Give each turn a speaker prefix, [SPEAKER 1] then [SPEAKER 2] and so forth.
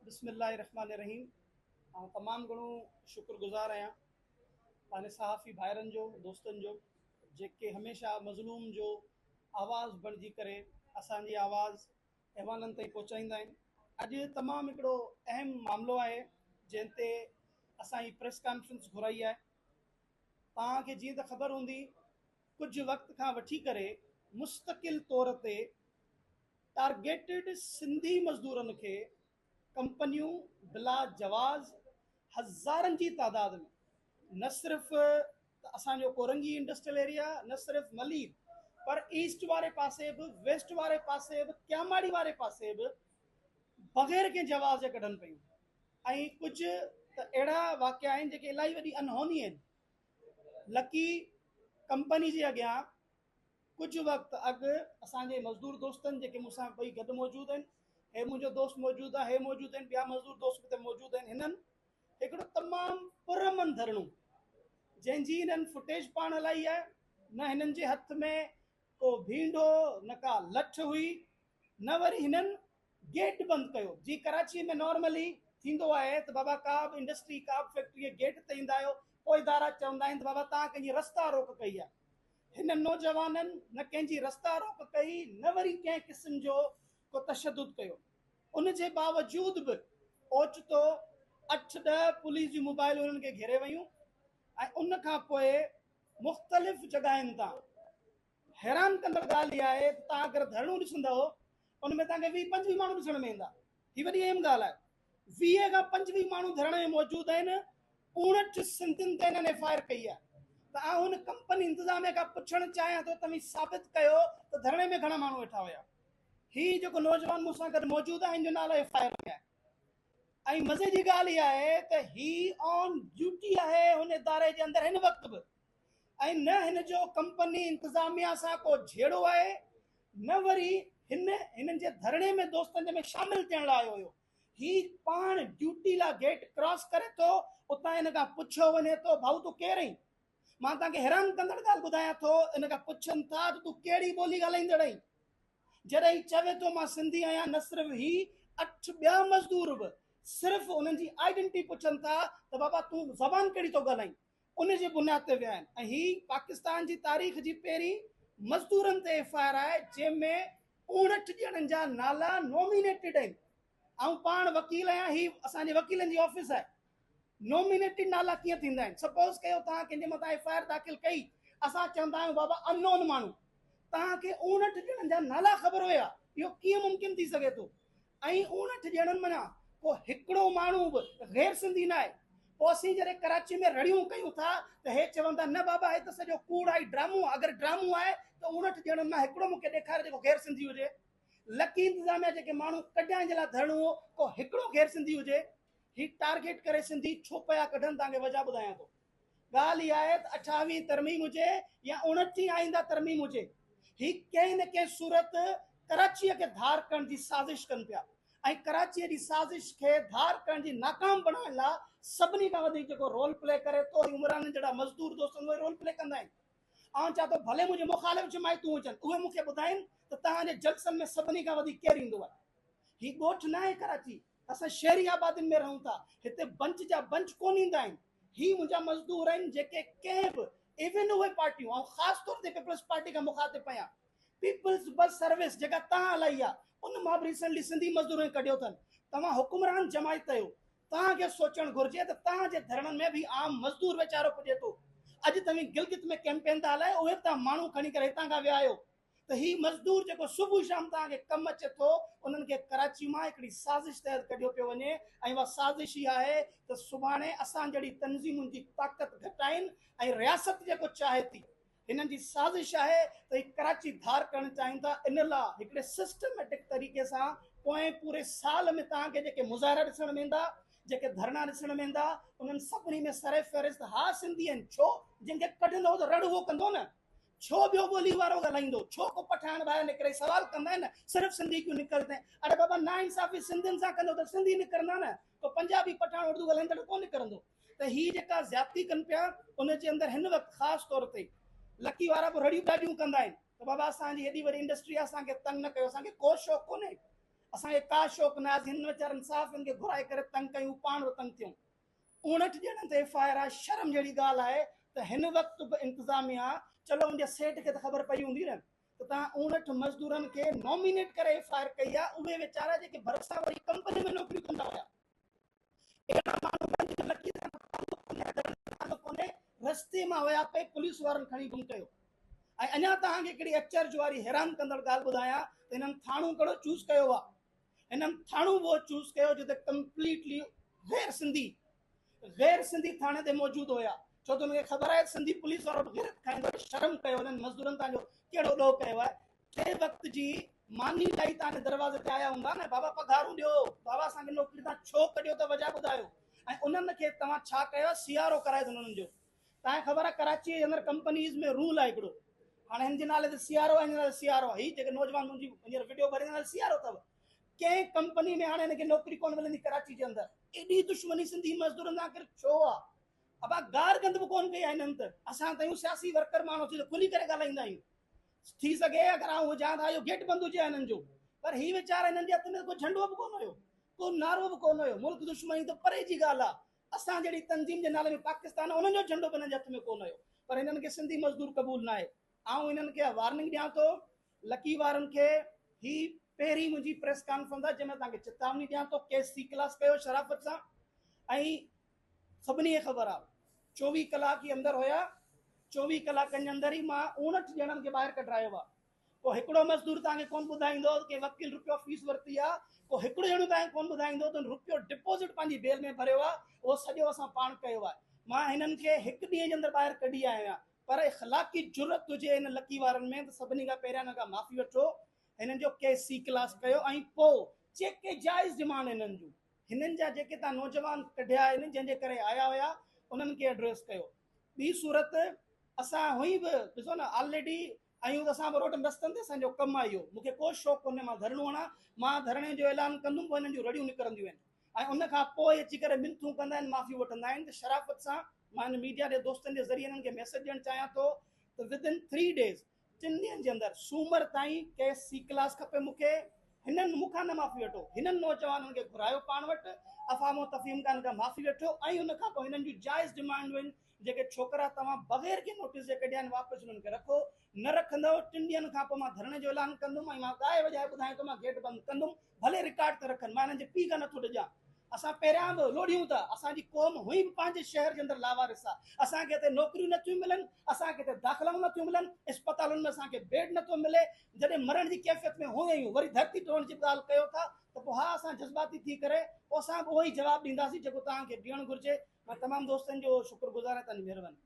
[SPEAKER 1] بسم الله الرحمن الرحيم. آئون تمام گهڻو شڪر گذار آهيان پنهنجي صحافي ڀائرن جو، دوستن جو، جيڪي هميشه مظلوم جو آواز بڻجي ڪري اسان جي آواز ايوانن تائين پهچائيندا آهن. اڄ تمام هڪڙو اهم معاملو آهي جنهن تي اسان هي پريس ڪانفرنس گهرائي آهي. توهان کي جيئن ته خبر هوندي، ڪجهه وقت کان وٺي ڪري مستقل طور تي ٽارگيٽڊ سنڌي مزدورن کي ڪمپنيون بلا جواز هزارن جي تعداد ۾ نه صرف ته اسان جو ڪورنگي انڊسٽريل ايريا، نه صرف ملير، پر ايسٽ واري پاسي به، ويسٽ واري پاسي به، ڪياماڙي واري پاسي به بغير ڪنهن جواز جي ڪڍن پيون. ۽ ڪجهه ته اهڙا واقعا آهن جيڪي الاهي وڏي انهوني آهن. لڪي ڪمپني جي اڳيان ڪجهه وقت اڳ اسان جي مزدور دوستن، جيڪي مون سان ٻئي گڏ موجود آهن، هي منهنجو دوست موجود آهي، هي موجود آهن، ٻيا مزدور دوست به هتي موجود آهن، هنن هڪڙو تمام پرامن ڌرڻو، جنهن جي هنن فوٽيج پاڻ هلائي آهي، نه هنن جي هٿ ۾ ڪو ڀينڊ هو، نه ڪا لٺ هئي، نه وري هنن گيٽ بند ڪيو. جيئن ڪراچي ۾ نارملي ٿيندو آهي ته بابا ڪا به انڊسٽري، ڪا به فيڪٽري گيٽ تي ايندا آهيو، پوء ادارا چوندا آهن ته بابا توهان ڪنهن جي رستا روڪ ڪئي آهي. هنن نوجوانن نه ڪنهن جي رستا روڪ ڪئي، نه وري ڪنهن قسم جو ڪو تشدد ڪيو. ان جي باوجود به اوچتو اٺ ڏهه پوليس جون موبائلون هنن کي گهيري ويون ۽ ان کان پوء مختلف جڳهين تان، حيران ڪندڙ ڳالهه اها آهي ته توهان اگر ڌرڻو ڏسندؤ، ان ۾ توهان کي 20 25 ماڻهو ڏسڻ ۾ ايندا. هي وڏي اهم ڳالهه آهي. 20 کان 25 ماڻهو ڌرڻي ۾ موجود آهن، 59 سنڌين تي هنن ايف I R ڪئي آهي. ته آئون هن ڪمپني انتظاميه کان پڇڻ چاهيان ٿو، توهين ثابت ڪيو ته ڌرڻي ۾ گهڻا ماڻهو ويٺا هيا. هي جيڪو نوجوان مون سان گڏ موجود آهي، هن جو نالو ايف I R ۾ آهي ۽ مزي جي ڳالهه اها آهي ته هي آن ڊيوٽي آهي هن اداري جي اندر هن وقت به، ۽ نه هن جو ڪمپني انتظاميا سان ڪو جهيڙو آهي، نه وري هن هنن جي ڌرڻي ۾ دوستن جي ۾ شامل ٿيڻ لاء آيو هيو. هي پاڻ ڊيوٽي لاء گيٽ ڪراس ڪري ٿو، اتان هن کان پڇيو وڃي ٿو، ڀائو تون ڪير آهين؟ مان توهان کي حيران ڪندڙ ڳالهه ٻڌايان ٿو، هن کان پڇن ٿا ته تون ڪهڙي ٻولي ڳالهائيندڙ آهين؟ جڏهن هي چوي ٿو مان سنڌي آهيان، نه صرف هي، اٺ ٻيا مزدور به صرف انهن جي آئيڊنٽي پڇن ٿا ته بابا تون زبان ڪهڙي ٿو ڳالهائين؟ ان جي بنياد تي ويا آهن ۽ هي پاڪستان جي تاريخ جي پهرين مزدورن تي ايف I R آهي جنهن ۾ 59 ڄڻن جا نالا نومينيٽيڊ آهن. آئون پاڻ وڪيل آهيان، هي اسان جي وڪيلن جي آفيس آهي. نومينيٽيڊ نالا ڪيئن ٿيندا آهن؟ سپوز ڪيو توهان ڪنهن جي مٿان ايف I R داخل ڪئي، اسان چوندا آهيون بابا ان نون ماڻهو، توهان کي 59 ڄڻن جا نالا خبر هيا، اهو ڪيئن ممڪن ٿي سگهي ٿو؟ ۽ 59 ڄڻن منجهان ڪو هڪڙو ماڻهو به غير سنڌي ناهي. پوء اسين جڏهن ڪراچي ۾ رڙيون ڪيون ٿا ته هي چون ٿا نه بابا هي ته سڄو ڪوڙ آهي، ڊرامو آهي. اگر ڊرامو آهي ته 59 ڄڻن مان هڪڙو مون کي ڏيکار جيڪو غير سنڌي هجي. لڪي انتظاميا جيڪي ماڻهو ڪڍيا جن لاء ڌرڻو هو، ڪو هڪڙو غير سنڌي هجي. هي ٽارگيٽ ڪري سنڌي ڇو پيا ڪڍن، توهان کي وجهه ٻڌايان ٿو. ڳالهه اها آهي ته اٺاويهين ترميم هجي يا اڻٽيهين آئنده ترميم هجي، هي ڪنهن نه ڪنهن صورت ڪراچيء کي ڌار ڪرڻ جي سازش ڪن پيا ۽ ڪراچيء جي سازش کي ڌار ڪرڻ جي ناڪام بڻائڻ لاء سڀني کان وڌيڪ جيڪو رول پلي ڪري ٿو، هي عمرانن جهڙا مزدور دوست اهي رول پلي ڪندا آهن. آئون چوان ٿو ڀلي منهنجي مخالف جماعتون هجن، اهي مون کي ٻڌائين ته توهان جي جلسن ۾ سڀني کان وڌيڪ ڪير ايندو آهي؟ هي ڳوٺ ناهي ڪراچي، اسان شهري آبادين ۾ رهون ٿا، هتي بنچ جا بنچ ڪونه ايندا آهن. هي منهنجا مزدور آهن جيڪي ڪنهن به ايون اهي پارٽيون، آئون خاص طور تي پيپلز پارٽي کان مخاطب آهيان، پيپلز بس سروس جيڪا توهان هلائي آهي ان مان به ريسنٽلي سنڌي مزدورن کي ڪڍيو اٿن. توهان حڪمران جماعت آهيو، توهان کي سوچڻ گهرجي ته توهان جي ڌرڻن ۾ به عام مزدور ويچارو پڄي ٿو. اڄ توهين گلگت ۾ ڪيمپين ٿا هلايو، اهي به توهان ماڻهو کڻي ڪري هتان کان ويا آهيو ته هي مزدور جيڪو صبح شام توهان کي ڪم اچي ٿو، انهن کي ڪراچي مان هڪڙي سازش تحت ڪڍيو پيو وڃي ۽ اها سازش اها آهي ته سڀاڻي اسان جهڙي تنظيمن جي طاقت گهٽائين ۽ رياست جيڪو چاهي ٿي، هنن جي سازش آهي ته هي ڪراچي ڌار ڪرڻ چاهين ٿا. ان لا هڪڙي سسٽميٽڪ طريقي سان پوئين پوري سال ۾ توهان کي جيڪي مظاهرا ڏسڻ ۾ ايندا، جيڪي ڌرڻا ڏسڻ ۾ ايندا، انهن سڀني ۾ سر فهرست ها سنڌي آهن. ڇو؟ جن کي ڪڍندو ته رڙ اهو ڪندو نه، ڇو ٻيو ٻولي وارو ڳالهائيندو؟ ڇو ڪو پٺاڻ ٻاهر نڪري سوال ڪندا آهن نه، صرف سنڌي ڪيون نڪرتي ہیں؟ اڙي بابا ناانصافي سنڌين سان ڪندو ته سنڌي نڪرندا نه، ڪو پنجابي پٺاڻ اردو ڳالهائيندڙ ڪو نڪرندو. ته هي جيڪا زيادتي ڪن پيا ان جي اندر هن وقت خاص طور تي لڪي وارا به رڙيون ڏاڍيون ڪندا آهن ته بابا اسان جي هيڏي وڏي انڊسٽري آهي اسان کي تنگ نه ڪيو، اسان کي ڪو شوق ڪونهي. اسان کي ڪا شوق نه آهي هن ويچارن صحافين کي گهرائي ڪري تنگ ڪيون پاڻ به تنگ ٿيون. 59 ڄڻن تي ايف I R آهي شرم جهڙي ڳالهه آهي ته هن وقت به انتظاميا چلو ان جي سيٺ کي ته خبر پئي هوندي نه ته توهان 59 مزدورن کي نامينيٽ ڪري ايف I R ڪئي آهي اهي ويچارا جيڪي ڀرسان واري ڪمپني ۾ نوڪريون ڪندا هيا اهڙا ماڻهو بند جو لڪير سان تعلق ڪونهي گهرن سان تعلق ڪونهي رستي مان هيا پئي پوليس وارن کڻي گم ڪيو ۽ اڃا توهان کي هڪڙي اچرج واري حيران ڪندڙ ڳالهه ٻڌايان ته هنن ٿاڻو ڪهڙو چوز ڪيو آهي هنن ٿاڻو اهو چوز ڪيو جتي ڪمپليٽلي غير سنڌي غير سنڌي ٿاڻي تي موجود هيا ڇو ته هن کي خبر آهي سنڌي پوليس وارو به غيرت کائيندو آهي شرم ڪيو هنن مزدورن تان جو ڪهڙو ڏوهه ڪيو آهي ٽي وقت جي ماني لائي تان دروازي تي آيا هوندا نه بابا پگهارون ڏيو بابا اسان کي نوڪري تان ڇو ڪڍيو ته وجهه ٻڌايو ۽ انهن کي توهان ڇا ڪيو آهي سيارو ڪرائي اٿن انهن جو تانکي خبر آهي ڪراچي جي اندر ڪمپنيز ۾ رول آهي هڪڙو هاڻي هن جي نالي تي سي آر او آهي هن جي نالي سي آر او هي جيڪي نوجوان منهنجي هينئر وڊيو ڀري نالي سي آر او اٿو ڪنهن ڪمپني ۾ هاڻي هن کي نوڪري ڪونه ملندي ڪراچي جي اندر ايڏي دشمني سنڌي مزدورن سان آخر ڇو آ ابا گار گند به ڪونه ڪئي آهي هنن ته اسان ته آهيون سياسي ورڪر ماڻهو اسين ته کلي ڪري ڳالهائيندا آهيون ٿي سگهي اگر آئون هجان ته اهو گيٽ بند هجي هنن جو پر هي ويچارا هنن جي هٿ ۾ ڪو جهنڊو به ڪونه هيو ڪو نعرو به ڪونه هيو ملڪ دشمني ته پري جي ڳالهه آ اسان جهڙي تنظيم جي نالي ۾ پاڪستان انهن جو جهنڊو به انهن جي هٿ ۾ ڪونه هيو پر هنن کي سنڌي مزدور قبول ناهي آئون هنن کي وارننگ ڏيان ٿو لڪي وارن کي هي پهرين منهنجي پريس ڪانفرنس آهي جنهن ۾ توهان کي چتاوني ڏيان ٿو ڪيس سي ڪلاس ڪيو شرافت سان ۽ سڀني کي خبر آهي 24 ڪلاڪ ئي اندر هيا 24 ڪلاڪن جي اندر ئي مان 59 ڄڻن کي ٻاهر ڪڍرايو آهي ڪو هڪڙو مزدور توهان کي ڪونه ٻڌائيندو ته ڪنهن وڪيل رپيو فيس ورتي آ، ڪو هڪڙو ڄڻو توهان کي ڪونه ٻڌائيندو ته هن رپيو ڊپازٽ پنهنجي بيل ۾ ڀريو آ، اهو سڄو اسان پاڻ ڪيو آهي. مان هنن کي هڪ ڏينهن جي اندر ٻاهر ڪڍي آيو آهيان، پر اخلاقي جرئت هجي هن لڪي وارن ۾ ته سڀني کان پهريان هنن کان معافي وٺو، هنن جو ڪيس سي ڪلاس ڪيو ۽ پوء جيڪي جائز ڊمانڊ هنن جون، هنن جا جيڪي توهان نوجوان ڪڍيا آهن جنهن جي ڪري آيا هيا انهن کي ايڊريس ڪيو. ٻي صورت اسان هونئن به ڏسو نه آلريڊي آهيون ته اسان به روڊن رستن تي اسان جو ڪم آهي اهو مون کي ڪو شوق ڪونهي مان ڌرڻو هڻان مان ڌرڻي جو اعلان ڪندم پوء هنن جون رڙيون نڪرنديون آهن ۽ ان کان پوء اچي ڪري منٿون ڪندا آهن معافيون وٺندا آهن ته شرافت سان مان هن ميڊيا جي دوستن جي ذريعي هنن کي ميسيج ڏيڻ چاهيان ٿو ته ود ان ٿري ڊيز ٽن ڏينهن جي اندر سومر تائين ڪيس سي ڪلاس کپي مون کي هنن مون کان نه معافي وٺو هنن نوجوانن کي گهرايو پاڻ وٽ افهام و تفهيم کان هن کان معافي وٺو ۽ ان کان پوء هنن جون جائز ڊمانڊون آهن جيڪي ڇوڪرا توهان بغير ڪنهن نوٽيس جي ڪڍيا آهن واپس انهن کي رکو، نه رکندؤ ٽن ڏينهن کان پوء مان ڌرڻي جو اعلان ڪندم ۽ مان ڳائي وڄائي ٻڌايان ٿو مان گيٽ بند ڪندم ڀلي رڪارڊ تي رکن مان انهن جي پيء کان نٿو ڊڄان اسان پهريان به لوڙهيون ٿا اسان جي قوم هونئن به پنهنجي شهر جي اندر لاوارث آهي اسان کي هتي نوڪريون نٿيون ملن اسان کي هتي داخلائون نٿيون ملن اسپتالن ۾ اسان کي بيڊ نٿو ملي جڏهن مرڻ جي ڪيفيت ۾ هونئن آهيون وري ڌرتي ٽوڙڻ جي به ڳالهه ڪيو ٿا ته پوء ها اسان جذباتي ٿي ڪري پوء اسان به اهو ئي جواب ڏينداسين جيڪو توهان کي ڏيڻ گهرجي. مان تمام دوستن جو شڪر گذار آهيان تنهنجي مهرباني.